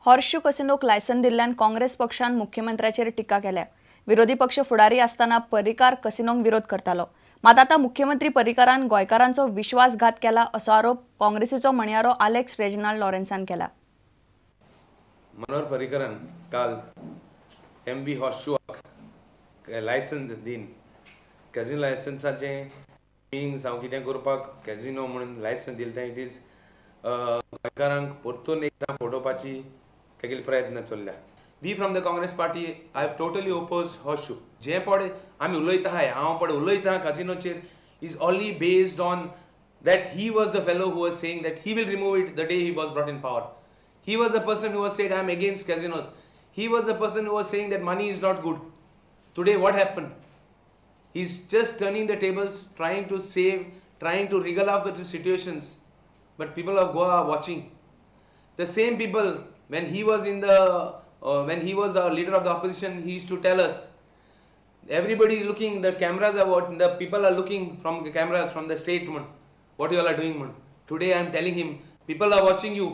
Horseshoe कसिनोक license दिल्ल्यान काँग्रेस पक्षान मुख्यमंत्र्याचेर टिका केल्या. विरोधी पक्ष फुडारी आसतना पर्रीकार कसिनोंक विरोध करतालो, मात आतां मुख्यमंत्री पर्रीकारान गोंयकारांचो विश्वासघात केला असो आरोप काँग्रेसीचो म्हणयारो आलेक्स रेजिनाल्ड लॉरेन्सान केला. मनोहर पर्रीकरान काल एम व्ही हॉर्सशूक लायसन दिन कॅझिनो लायसन्साचें जावं कितें करपाक कॅझिनो म्हणून लायसन दिलें तें it is गोंयकारांक परतून एकदां फटोवपाची तेगेली प्रयत्न चल्ल्या. We from the Congress party I have totally oppose horseshoe. जें पळय आमी उलयता आहाय, हांव पळय उलयता कॅझिनोचेर is only based on that he was the fellow who was saying that he will remove it the day he was brought in power. He was the person who was said I am against casinos. He was the person who was saying that money is not good. Today what happen? He is just turning the tables, trying to save, trying to wriggle out the situations. But people of Goa are watching. The same people, when he was in the when he was the leader of the opposition, he used to tell us, everybody is looking, the cameras are what, the people are looking from the cameras from the state, man, what you all are doing, man. Today I am telling him, people are watching you.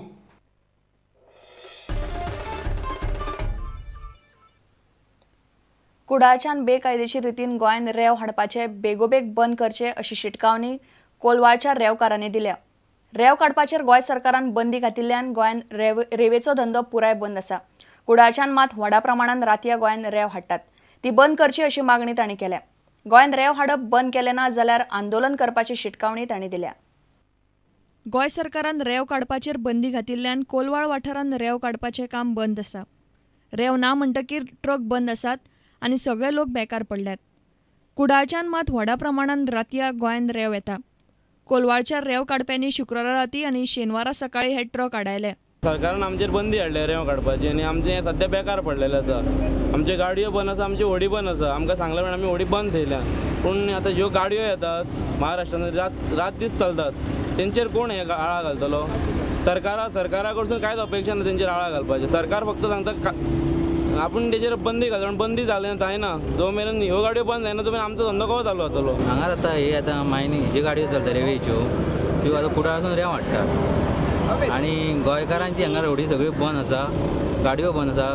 कुडाळच्यान बेकायदेशीर रितीन गोंयांत रेंव हाडपाचे बेगोबेग बंद करचे अशी शिटकावणी कोलवाळच्या रेंवकारांनी दिल्या. रेंव काडपाचेर गोंय सरकारान बंदी घातिल्ल्यान गोंयांत रेंवेचो धंदो पुराय बंद आसा. कुडाळच्यान मात व्हडा प्रमाणान रातया गोंयांत रेंव हाडटात, ती बंद करची अशी मागणी तांणी केल्या. गोंयांत रेंव हाडप बंद केलें ना जाल्यार आंदोलन करपाची शिटकावणी तांणी दिल्या. गोंय सरकारान रेंव काडपाचेर बंदी घातिल्ल्यान कोलवाळ वाठारांत रेंव काडपाचें काम बंद आसा. रेंव ना म्हणटकीर ट्रक बंद आसात आनी सगळे लोक बेकार पडल्यात. कुडाळच्यान मात व्हडा प्रमाणान रातया गोंयांत रेंव येता. कोलवाळच्या रेंव काडप्यांनी शुक्रारा राती आनी शेनवारा सकाळी हे ट्रक आडायले. सरकारान आमचेर बंदी हाडल्या रेंव काडपाची आनी आमचें सद्या बेकार पडलेलें आसा. आमच्यो गाडयो बंद आसा, आमची होडी बंद आसा. आमकां सांगल्या प्रमाणे आमी होडी बंद थेयल्या, पूण आतां ह्यो गाडयो येतात महाराष्ट्रान रात दीस चलतात, तेंचेर कोण हे आळा घालतलो? सरकारा कडसून कांयच अपेक्षा ना तेंचेर आळा घालपाचें. सरकार फक्त सांगता आपूण तेजेर बंदी घालता, पण बंदी जाली जायना जो मेरेन ह्यो गाडयो बंद जायना तो मेरेन आमचो धंदो कसो चालू जातलो. हांगा आतां हे आतां मायनींग जी गाडयो चलता रेंवेच्यो त्यो आतां कुडाळासून रेंव हाडटा आनी गोंयकारांची हांगा रोडी सगळी बंद आसा, गाडयो बंद आसा.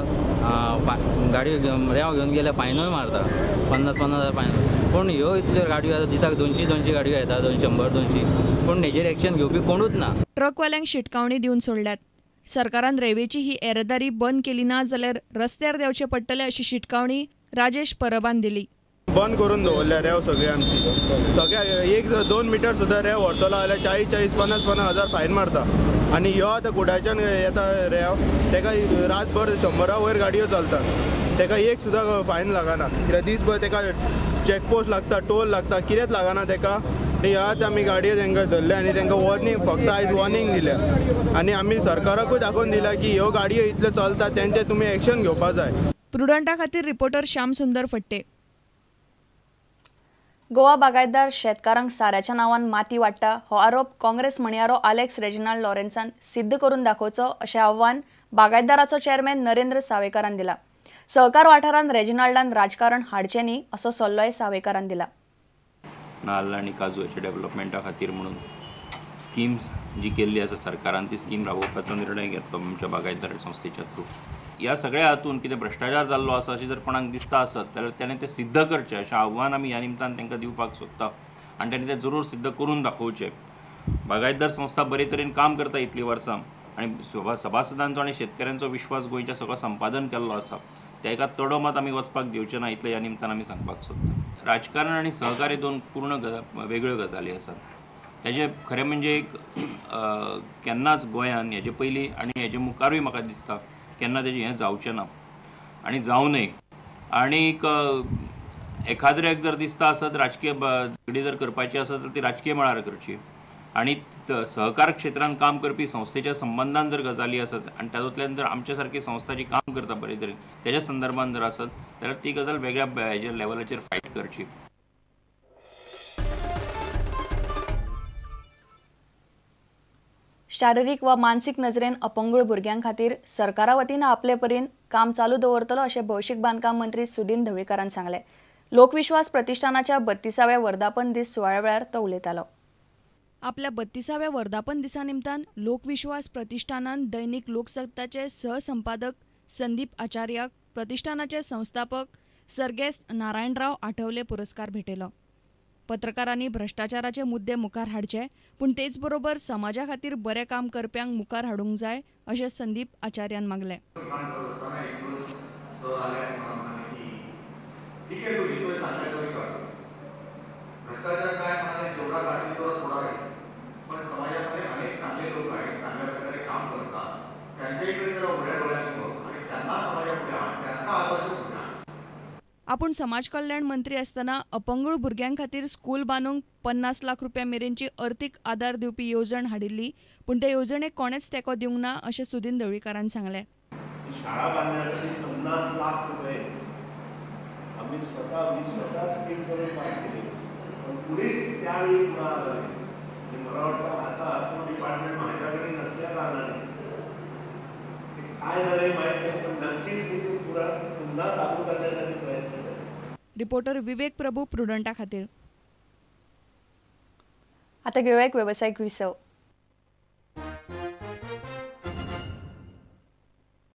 गाडयो रेंव घेवन गेल्यार फायनूय मारता, 50-50 हजार फायन. पूण ह्यो इतल्यो गाडयो आतां दिसाक 200-200 गाडयो येता, 200-100-200, पूण हेजेर एक्शन घेवपी कोणूच ना. ट्रकवाल्यांक शिटकावणी दिवन सोडल्यात. सरकारान रेंवेची ही येरादारी बंद केली ना जाल्यार रस्त्यार देंवचें पडटलें अशी शिटकावणी राजेश परबान दिली. बंद करून दवरल्या रेंव सगळी आमची, सगळ्या 1-2 मिटर सुद्दां रेंव व्हरतलो जाल्यार 40-40, 50-50 हजार फायन मारता. आनी ह्यो आतां कुडाळच्यान येता रेंव, तेका रातभर 100 वयर गाडयो चलतात, तेका एक सुद्दां फायन लागना. कित्याक दीसभर तेका चॅकपोस्ट लागता, टोल लागता, कितेंच लागना तेका. ह्या आमी गाडयो तांकां धरल्या आनी तांकां वॉर्निंग, फक्त आयज वॉर्निंग दिल्या आनी आमी सरकाराकूय दाखोवन दिल्या की ह्यो गाडयो इतल्यो चलता तेंचे तुमी एक्शन घेवपा जाय. प्रुडंटा खातीर रिपोर्टर श्याम सुंदर फट्टे. गोवा बागायतदार शेतकारांक साऱ्याच्या नांवान माती वाडटा हो आरोप काँग्रेस म्हणयारो आलेक्स रेजिनाल्ड लॉरेन्सान सिद्ध करून दाखोवचो अशें आव्हान बागायतदाराचो चेअरमॅन नरेंद्र सावेकारान दिला. सहकार वाठारांत रेजिनाल्डान राजकारण हाडचें न्ही असो सल्लोय सावेकारान दिला. नाल्ल आनी काजू हाच्या डेव्हलपमेंटा खातीर म्हणून स्किम्स जी केल्ली आसा सरकारान, ती स्कीम राबोवपाचो निर्णय घेतलो आमच्या बागायतदार संस्थेच्या थ्रू. ह्या सगळ्या हातून कितें भ्रश्टाचार जाल्लो आसा अशें जर कोणाक दिसता आसत जाल्यार तेणें तें सिद्ध करचें अशें आव्हान आमी ह्या निमतान तांकां दिवपाक सोदता आनी तेणें तें जरूर सिद्ध करून दाखोवचें. बागायतदार संस्था बरे तरेन काम करता इतलीं वर्सां आनी सभासदांचो आनी शेतकऱ्यांचो विश्वास गोंयच्या सगळो संपादन केल्लो आसा, तेका तडो मात आमी वचपाक दिवचें ना इतलें ह्या निमतान आमी सांगपाक सोदता. राजकारण आनी सहकार्य दोन पूर्ण वेगळ्यो गजाली आसात. तेजें खरें म्हणजे एक केन्नाच गोंयान हेजे पयलीं आनी हेजे मुखारूय म्हाका दिसता केन्ना तेजें हें जावचें ना आनी जावं नये. आनीक एखाद्र्याक जर दिसता आसत राजकीय झगडी जर करपाची आसत तर ती राजकीय मळार करची आनी सहकार क्षेत्रांत काम करपी संस्थेच्या संबंदान जर गजाली आसत आनी तातूंतल्यान जर आमच्या सारकी संस्था जी काम करता बरे तरेन तेज्या संदर्भान जर आसत जाल्यार ती गजाल वेगळ्या हेजेर लेवलाचेर फायट करची. शारिरीक वा मानसीक नजरेन अपंगूळ भुरग्यां खातीर सरकारा वतीन आपले परीन काम चालू दवरतलो अशें भौशीक बांदकाम मंत्री सुदिन ढवळीकारान सांगलें. लोकविश्वास प्रतिष्ठानाच्या 32व्या वर्धापन दीस सुवाळ्या वेळार तो उलयतालो. आपल्या 32व्या वर्धापन दिसा निमतान लोकविश्वास प्रतिष्ठानान दैनिक लोकसत्ताचे सहसंपादक संदीप आचार्याक प्रतिष्ठानाचे संस्थापक सर्गेस्त नारायणराव आठवले पुरस्कार भेटयलो. पत्रकारांनी भ्रष्टाचाराचे मुद्दे मुखार हाडचे पूण तेच बरोबर समाजा खातीर बरें काम करप्यांक मुखार हाडूंक जाय अशें संदीप आचार्यान मागलें. भ्रष्टाचार काय म्हणाले जेवढा काढशील तेवढा थोडा राहील, पण समाजामध्ये अनेक चांगले लोक आहेत, चांगल्या प्रकारे काम करतात, त्यांच्याकडे जरा उघड्या डोळ्यांनी बघ आणि त्यांना समाजापुढे आण, त्यांचा आदर्श पुढे आण. आपूण समाज कल्याण मंत्री आसतना अपंगूळ भुरग्यां खातीर स्कूल बांदूंक 50 लाख रुपया मेरेनची अर्थीक आदार दिवपी येवजण हाडिल्ली, पूण ते येवजणेक कोणेच तेंको दिवंक ना अशें सुदीन ढवळीकारान सांगलें. शाळा बांधण्यासाठी 50 लाख रुपये आम्ही स्वतः स्कीम करून पास केली, पण पुलिस त्यावेळी पुन्हा आलं नाही. मला वाटतं आता तो डिपार्टमेंट माझ्याकडे नसल्या कारणाने ते काय झालं माहीत नाही, पण नक्कीच मी ते पुन्हा चालू करण्यासाठी प्रयत्न करेन. रिपोर्टर विवेक प्रभू प्रुडंटा खातीर. आता घेऊया एक व्यावसायिक विसव.